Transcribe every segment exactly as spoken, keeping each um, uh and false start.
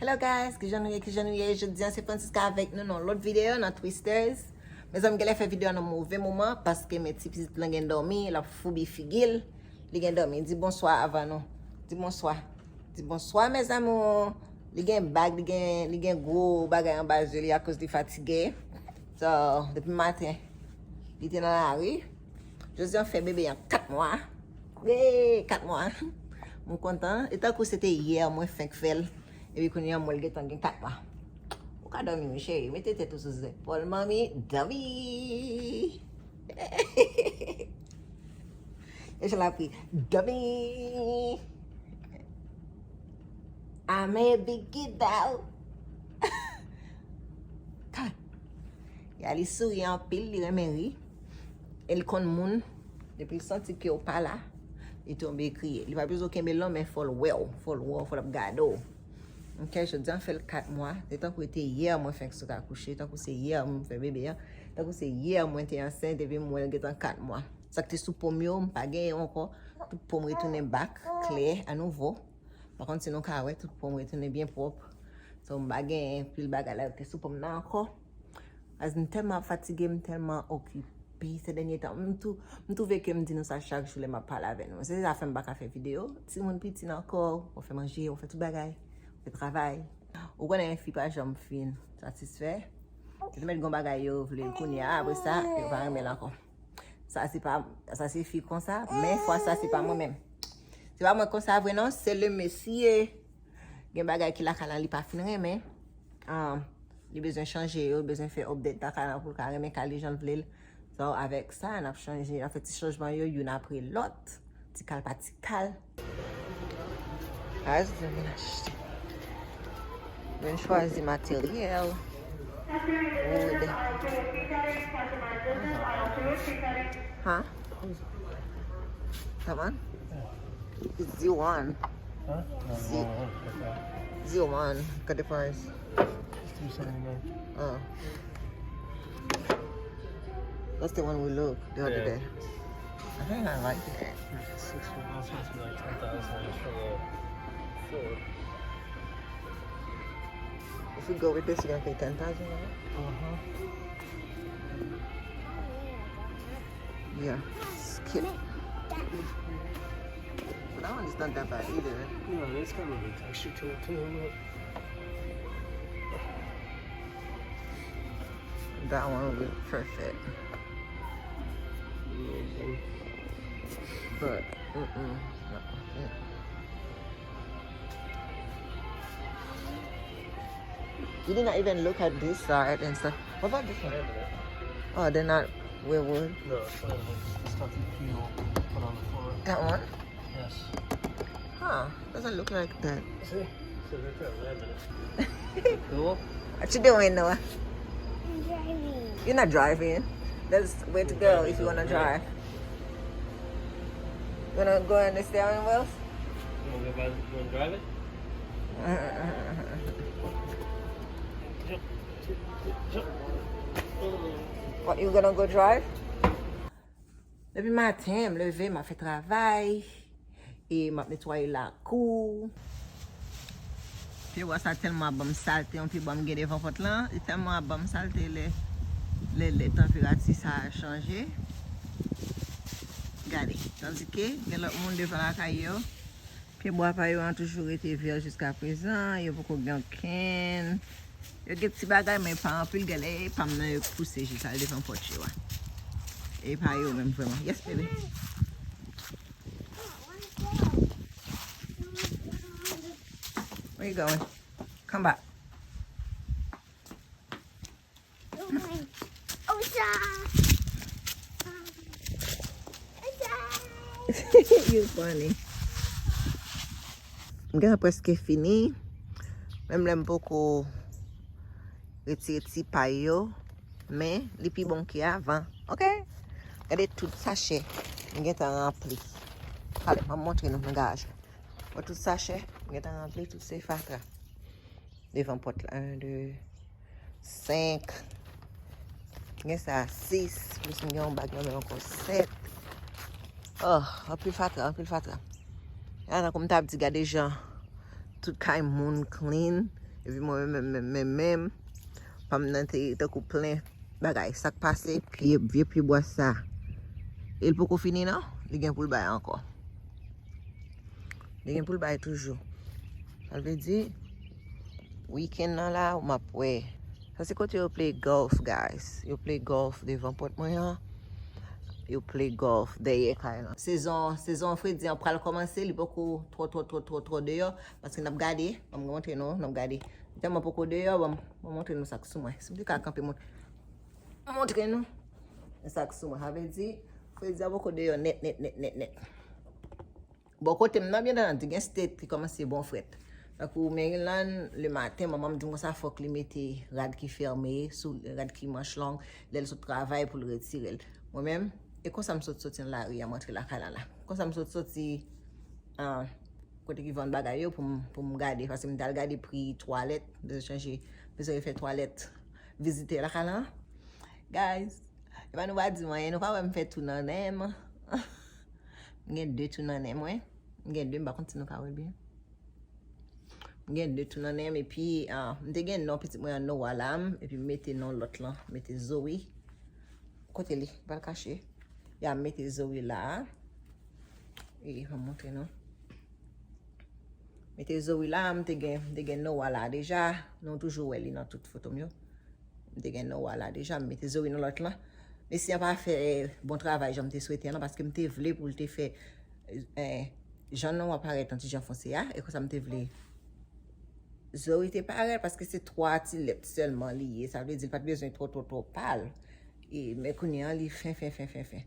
Hello guys, kijan nou ye, kijan nou ye? Jodi a se Francisca avèk nou nan lòt videyo nan Twisters. Mezanmi, genlè fè videyo a nan move moman paske men ti pitit lan gen dòmi, l ap foubi figi l, li gen dòmi. Di bonswa avan nou. Di bonswa. Di bonswa mes amours. Li gen bag, li gen, li gen gwo bagay anba zye li akoz li fatige. So, depi maten, li te nan lari. Jodi a fè bebe an kat mwa. Yay, kat mwa. Mwen kontan. E tankou se te yè mwen fenk fè l. Epi kounye a m wè l gentan gen kat mwa. Ou ka dòmi wi cheri. Mete tèt ou sou zepòl manmi. Dòmi. E jan l ap ri. Dòmi. Ame bigi daw. Ka. Ya li souri anpil, li renmen ri. E li konn moun. Depi l santi ke w pa la, li tonbe kriye. Li pa bezwen w kenbe l non, men fò l wè w. Fò l wè w, fò l ap gade w. Ok, jodi a fè l kat mwa. Se tankou te yè mwen fenk sot akouche, tankou se yè mwen fè bebe a, tankou se yè mwen te ansent epi m wè l gentan kat mwa. Sa k te sou po m yo, m pa genyen yo ankò. Tout po m retounen back, klè, anouvo. Pa konn si nou ka wè, tout po m retounen byen pwòp. So, m pa genyen pil bagay la yo k te sou po m nan ankò. As m tèlman ap fatige, m tèlman okipe se dènye tan. M tou, m twouve ke m di nou sa chak jou lè m ap pale avè nou. Se sa fè m pa ka fè videyo. Timoun piti nan kò w, w ap fè manje, w ap fè tout bagay, w ap fè travay. Ou konnen fi pa janm fin satisfè. Yo te mèt gon bagay yo vle kounye a, apre sa, yo pa renmen l ankò. Sa se pa, sa se fi konsa, men fwa sa se pa mwen menm. Se pa mwen konsa vre non, se le mesye. Gen bagay ki lakay lan li pa fin renmen. Ah, li bezwen chanje yo, li bezwen fè update lakay lan pou l ka renmen kay li jan l vle l. So, avèk sa, n ap chanje, n ap fè ti chanjman yo, youn apre lòt. Ti kal pa ti kal. As vin achte. Vin chwazi materyèl. Wood. Huh? That one? It's the one. Huh? No, the one, one. The one. Look at the price. It's two seventy-nine. Oh. That's the one we look the other day. I think I like that. Six foot, that's supposed to be like ten thousand each for the four. If we go with this, you're gonna pay ten thousand, right? Uh-huh. Yeah, skip. But that one is not that bad either. No, it's kind of a texture to it too. Look. That one will be perfect. But, mm-mm, not worth it. You did not even look at this side and stuff. What about this one? Oh, they're not weirwood. No, it's not. It's not the peel put on the floor. That one? Yes. Huh, doesn't look like that. See? So they're kind of laminate. Cool. What you doing, Noah? I'm driving. You're not driving. That's where to go if you wanna drive. You wanna go on the steering wheel? You wanna go by, you wanna drive it? What, you gonna go drive? Depi maten, m leve, m ap fè travay. E m ap netwaye lakou. Pyebwa sa tèlman ap ban m salte, yon pyebwa m gen devan pòt lan, li tèlman ap ban m salte lè, lè, lè tanperati sa a chanje. Gade, tandike gen lòt moun devan lakay yo, pyebwa pa yo an toujou rete vè jiska prezan, yo poko gen okenn. Yo gen ti bagay, men pa anpil, gade, e pa m nan yo k pouse jis al devan pòt yo a. E pa yo menm vrèman. Yes, baby. Where you going? Come back. You funny. M gen prèske fini. Menm lè m poko retire ti pay yo, men li pi bon ke avan. Ok? Gade tout sachè m gentan ranpli. Talè, m ap montre nou nan garaj la. Wè tout sachè m gentan ranpli, tout se fatra. Devan pòt la, en, de, senk. Gen sa, sis. Plis m gen yon bag nan men m ankò, sèt. Oh, anpil fatra, anpil fatra. A, tankou m t ap di, gade jan tout kay moun clean. Epi mwen menm, menm, menm, menm, menm, pa m nan te tankou plen bagay. Sa k pase, pye, vye pye bwa sa. E l poko fini non, li gen pou l bay ankò. Li gen pou l bay toujou. Sa vle di, wikenn nan la, m ap wè. Sa se kote yo play golf, guys. Yo play golf devan pòt mwen an. Yo play golf dèyè kay lan. Sezon, sezon fredi an pral kòmanse, li poko twò, twò, twò, twò, twò deyò. Paske n ap gade, ban m montre nou, n ap gade. Tèlman poko deyò, ban m, ban m montre nou sa k sou mwen. Si m te ka kanpe mont-, montre nou sa k sou mwen. Sa vle di, fredi an poko deyò nèt, nèt, nèt, nèt, nèt. Bò kote m nan, byen antandi, gen state ki kòmanse bon frèt. Tankou Maryland, le maten, manman m di m konsa, fòk li mete rad ki fèmen, sou, rad ki manch long, lè l sot travay pou l retire l. Mwen menm, e konsa m sot soti nan lari a, m antre lakay la la. Konsa m sot soti, ah, kote ki vann bagay yo pou m, pou m gade, paske m t al gade pri twalèt, m bezwen chanje, bezwen refè twalèt vizitè lakay la. Guys, e pa nou pa di m anyen, nou pa wè m fè tou nan nen m. M gen de tou nan nen mwen. M gen de, m pa konn si nou ka wè l byen. M gen de tou nan nen m, epi, ah, m te gen non pitit mwen an Noah la, m, epi m mete non lòt lan, m mete Zoe. Kote li? M pral kache. Ya, m mete Zoe la. E, m ap montre nou. Mete Zoe la, m te gen, m te gen Noah la deja. Nou toujou wè li nan tout foto m yo. M te gen Noah la deja, m mete Zoe nan lòt lan. Mesye an pa fè bon travay jan m te swete an non, paske m te vle pou l te fè, eh, jan Noah parèt an ti jan fonse a, e konsa m te vle Zoe te parèt, paske se twa ti lèt sèlman li ye, sa vle di l pa t bezwen twò, twò, twò pal. E, men kounye an, li fen, fen, fen, fen, fen.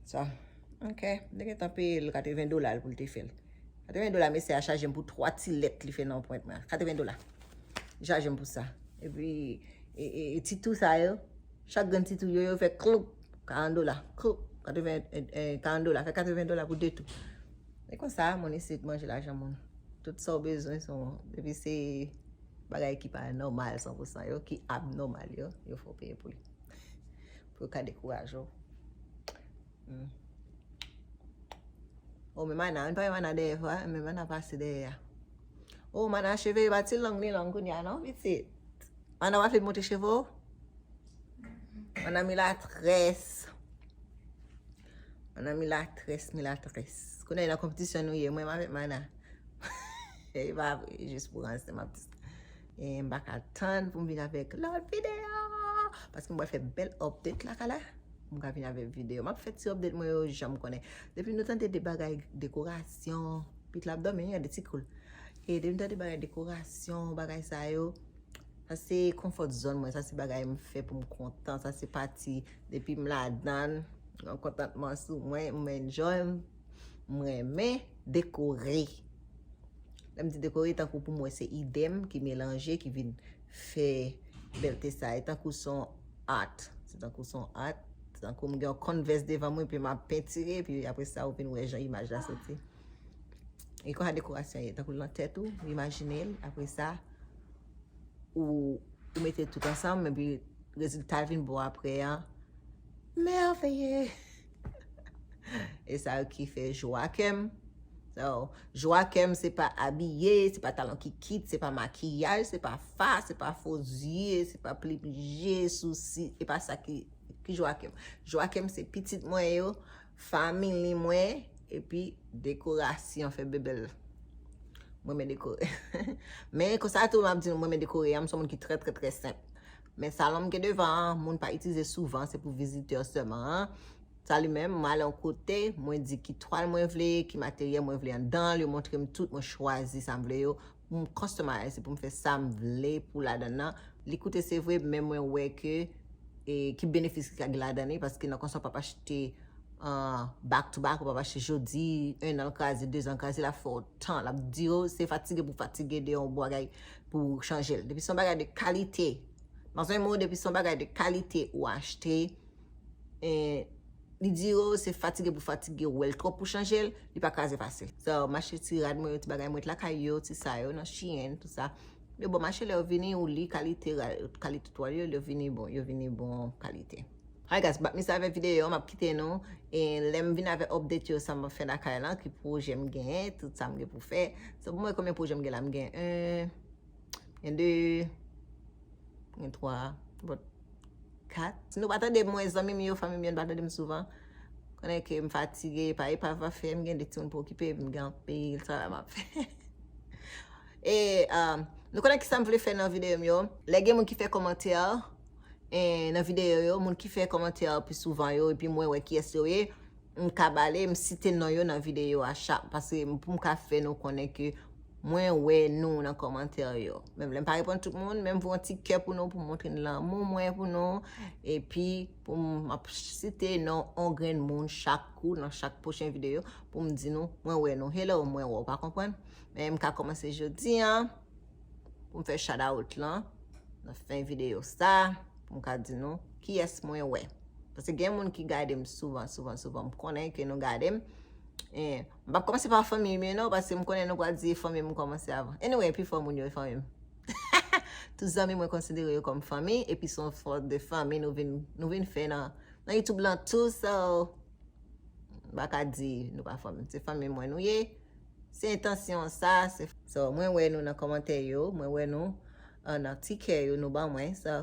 So, ok, m te gentan peye l katreven dola pou l te fè l. Katreven dola, mesye a chaje m pou twa ti lèt li fè nan pwent mwen. Katreven dola. Li chaje m pou sa. Epi, e, e, e ti tou sa yo, chak grenn ti tou yo, yo fè kloup, karant dola. Kloup, katreven, e, e, karant dola, fè katreven dola pou de tou. E konsa, moun isit manje lajan moun. Tout sa w bezwen, se yon, epi se bagay ki pa nòmal san pou san yo, ki abnòmal yo, yo fè w peye pou li. Pou yo ka dekouraje w. Hmm. Oh, men Mana, ann pa wè Mana dèyè fwa, men Mana pase dèyè a. Oh, Mana cheve yo pa ti long, li long kounye a, non, pitit? Mana, w ap fin monte cheve w? Mana milatrès. Mana milatrès, milatrès. Kounye a nan konpetisyon nou ye, mwen avèk Mana. E pa vre, jis pou ranse, m ap di sa. E m pa ka tann pou m vin avèk lòt videyo. Paske m pral fè bèl update lakay la. M ka vin avèk videyo. M ap fè ti update mwen yo jan m konnen. Depi nou tande de bagay dekorasyon, pitit la ap dòmi, gade ti kou l. E depi nou tande bagay dekorasyon, bagay sa yo, sa se comfort zone mwen, sa se bagay m fè pou m kontan, sa se pati depi m ladan l, yon kontantman sou mwen, m enjoy, m renmen dekore. Lè m di dekore, tankou pou mwen se ide m ki melanje, ki vin fè bèlte sa. E tankou se yon art, se tankou se yon art, se tankou m gen yon Converse devan mwen, epi m ap pentire, epi apre sa, ou vin wè jan imaj la soti. E konsa dekorasyon ye, tankou l nan tèt ou, ou imajine l, apre sa, ou, ou mete tout ansanm, epi rezilta l vin bon apre an. Mèveye! E sa ki fè jwa kè m. So, jwa kè m se pa abiye, se pa talon ki kit, se pa makiyaj, se pa fa, se pa fo zye, se pa plim je, sousi, e pa sa ki, ki jwa kè m. Jwa kè m se pitit mwen yo, family mwen, epi dekorasyon fè bebèl. Mwen renmen dekore. Men konsa tou, m ap di nou, mwen renmen dekore, m se yon moun ki trè, trè, trè senp. Men salon m gen devan an, moun pa itilize souvan, se pou vizitè sèlman an. Sa li menm, mwen ale yon kote, mwen di ki twal mwen vle, ki materyèl mwen vle anndan l, yo montre m tout, mwen chwazi sa m vle yo, pou m customize, pou m fè sa m vle pou ladan nan. Li koute, se vre, men mwen wè ke, e, ki benefis ki ka gen ladan li, paske nan konsa w p ap achte, ah, back to back, w p ap achte jodi, en an l kraze, de zan l kraze, l ap fè w tan, l ap dire w se fatige pou fatige de yon bagay pou w chanje l. Depi se yon bagay de kalite, m ap sonje mwen, depi se yon bagay de kalite ou achte, e, li dire w se fatige pou fatige, ou wè l twòp pou chanje l, li pa kraze fasil. So, m achte ti rad mwen yo, ti bagay mwen, ti lakay yo, ti sa yo, nan Shein, tout sa. Yo bon mache lè yo vini, ou li kalite ra-, kalite twal yo, yo vini bon, yo vini bon kalite. Alright guys, bat misye avèk videyo, m ap kite nou. E lè m vin avèk update yo, sa m ap fè lakay lan, ki pwojè m genyen, tout sa m gen pou fè. So, pou mwen, konbyen pwojè m gen la? M gen en, Gen de, gen twa, but kat. Si nou pa tande m, mwen, zanmi m yo, fanmi m yo, nou pa tande m souvan. Konnen ke m fatige, pa, e pa, pa fè m gen de timoun pou okipe, m gen anpil travay m ap fè. E, um, nou konnen ki sa m vle fè nan videyo m yo. Lè gen moun ki fè kòmantè, e, nan videyo yo, moun ki fè kòmantè pi souvan yo, epi mwen wè kiyès yo ye, m ka bale, m site non yo nan videyo a chak, paske m, pou m ka fè nou konnen ke mwen wè nou nan kòmantè yo. Menm lè m pa reponn tout moun, men m voye yon ti kè pou nou, pou m montre n lanmou mwen pou nou, epi pou m ap site non yon grenn moun chak kou nan chak pwochen videyo, pou m di nou, mwen wè nou. Hello, mwen wè w, pa konprann? Men m ka kòmanse jodi a, pou m fè shout out lan, nan fen videyo sa, pou m ka di nou, kiyès mwen wè. Paske gen moun ki gade m souvan, souvan, souvan. M konnen ke nou gade m. E, m p ap kòmanse pa fanmi m yo non, paske m konnen nou pral di e fanmi m m kòmanse avan. Anyway, pifò moun yo e fanmi m. Tout zanmi mwen konsidere yo kòm fanmi, epi se yon fòs de fanmi nou vin, nou vin fè nan, nan YouTube lan tou, so, m pa ka di nou pa fanmi. Se fanmi mwen nou ye. Se entansyon sa, se, so, mwen wè nou nan kòmantè yo, mwen wè nou, uh, nan ti kè yo nou ban mwen, so,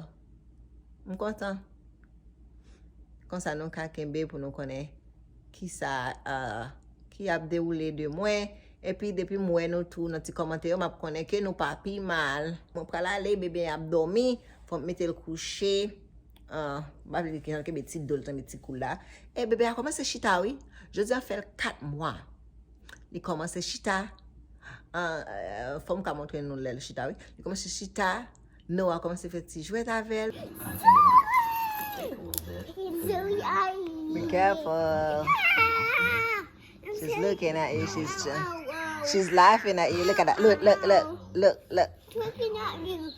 m kontan. Konsa nou ka kenbe pou nou konnen kisa, uh, ki ap dewoule de mwen. Epi depi m wè nou tou nan ti kòmantè yo, m ap konnen ke nou pa pi mal. Mwen pral ale, bebe ap dòmi, fò m mete l kouche. Uh, m pa vle ke l kenbe ti do l, tanbe ti kou l la. E bebe a kòmanse chita, wi. Jodi a fè l kat mwa. Li kòmanse chita. Uh, uh, fò m ka montre nou lè l chita, wi. Li kòmanse chita. Noah kòmanse fè ti jwèt avè l. Be careful. She's looking at you. She's, she's laughing at you. Look at that. Look, look, look, look, look. Looking at you.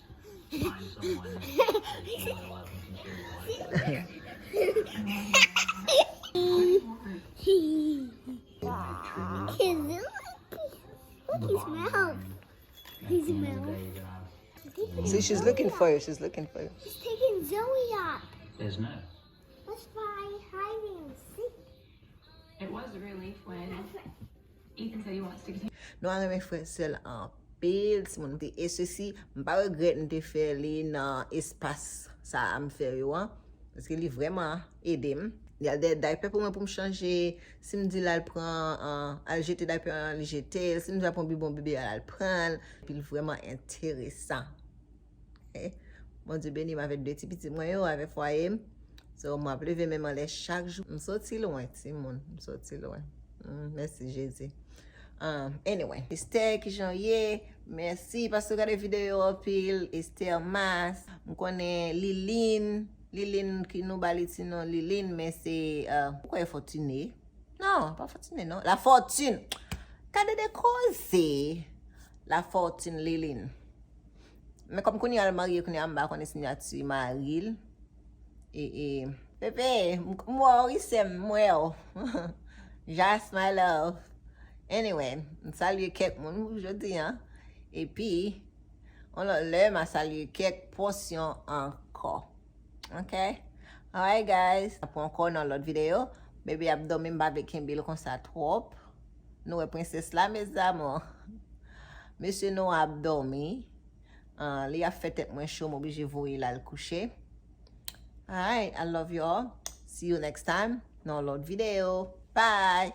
Look at his mouth. His mouth. See, she's looking for you. She's looking for you. She's taking Zoe up. There's no. Let's fly hide and seek. It was a relief when Ethan said he wants to continue. Nou a renmen frè sè l anpil, timoun. E sesi, m pa regrèt m te fè li nan espas sa a m fè yo an. Paske li vrèman ede m. Li al dèyè daypè pou mwen pou m chanje. Si m di l al pran, uh, al jete daypè an, li jete l. Si m di al pran bibwon bebe a, l al pran l. Epi l vrèman enteresan. Eh, Bondye beni m avèk de ti pitit mwen yo, avèk fwaye m. So, mwen ap leve men m anlè chak jou. M soti lwen, timoun. M soti lwen. Mm, mèsi, Jezi. Um, anyway, Esther, kijan w ye? Mèsi paske w gade videyo anpil. Esther Mas, m konnen Liline. Liline ki nou ba li ti non Liline, men se, uh, m kwè Fortune. Non, pa Fortune, non. La Fortune. Gade de koze. La Fortune Liline. Men kòm kounye a l marye, kounye a m pa konnen sinyati mari l. E, e, bebe, m, m wè w wi sè m, m wè w. Jas, my love. Anyway, m salye kèk moun pou jodi a. Epi, yon lòt lè, m a salye kèk pòsyon ankò. Ok? Alright, guys. Apre ankò nan lòt videyo. Bebe ap dòmi, m pa vle kenbe l konsa twòp. Nou wè prensès la, mes amours. Mesye Noah ap dòmi. Ah, li ap fè tèt mwen cho, m oblije voye l al kouche. Alright, I love you all. See you next time nan lòt videyo. Bye!